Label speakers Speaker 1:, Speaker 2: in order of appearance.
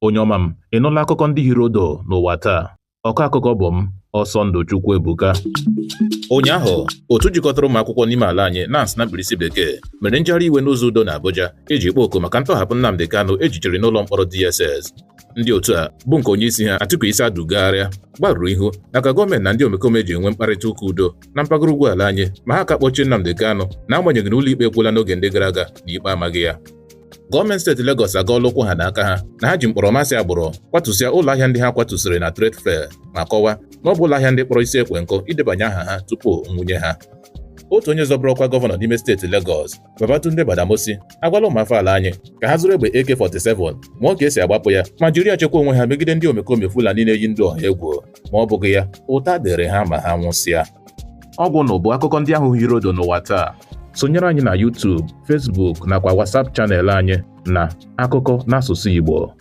Speaker 1: Onye ọma m, ị nụla akụkọ ndị hiri odo n'ụwa taa? Ọkọ akụkọ bụ m, Ọsọndụ Chukwuebuka. Ụnyaahụ, otu jikọtara ụmụ akwụkwọ n'ime ala anyị NANS na mkpirisi bekee mere njegharị iwe n'ụzọ udo na Abuja iji kpọọ oku maka ntọhapụ Nnamdi Kanu ejichiri n'ụlọ mkpọrọ DSS. Ndị otu a bụ nke onyeisi ha Atiku Isa dugharịa gbarụrụ ihu na ka gọọmenti na ndị omekome ji enwe mkparịta ụka udo na mpaghara ugwu ala anyị ma ha ka kpọchie Nnamdi Kanu na-agbanyeghị na ụlọikpe ekwuola n'oge ndị gara aga na ikpe amaghị ya. Gọọmenti steeti Legọs agọọla ụkwụ ha n'aka ha na ha ji mkpọrọmasị agbụrụ kwatusịa ụlọ ahịa ndị ha kwatusịrị na Trade Fair ma kọwaa na ọ bụ ụlọ ahịa ndị kpọrọ isi ekwe nkụ idebanye aha ha tupu nwunye ha. Otu onye zọburu ọkwa gọvanọ n'ime steeti Legọs, Babatunde Gbadamosi, agwala ụmụafọ ala anyị ka ha zụrụ egbe AK-47 mụọ ka esi agbapụ ya ma jiri ya chekwa onwe ha megide ndị omekome Fulani na-eyi ndụ ọha egwu, ma ọ bụghị ya, ụta dịrị ha ma ha nwụsịa. Ọ gwụnụ bụ akụkọ ndị ahụ hiri odo n'ụwa taa. Sonyere anyị na YouTube, Facebook nakwa WhatsApp channel anyị na Akụkọ n'Asụsụ Igbo.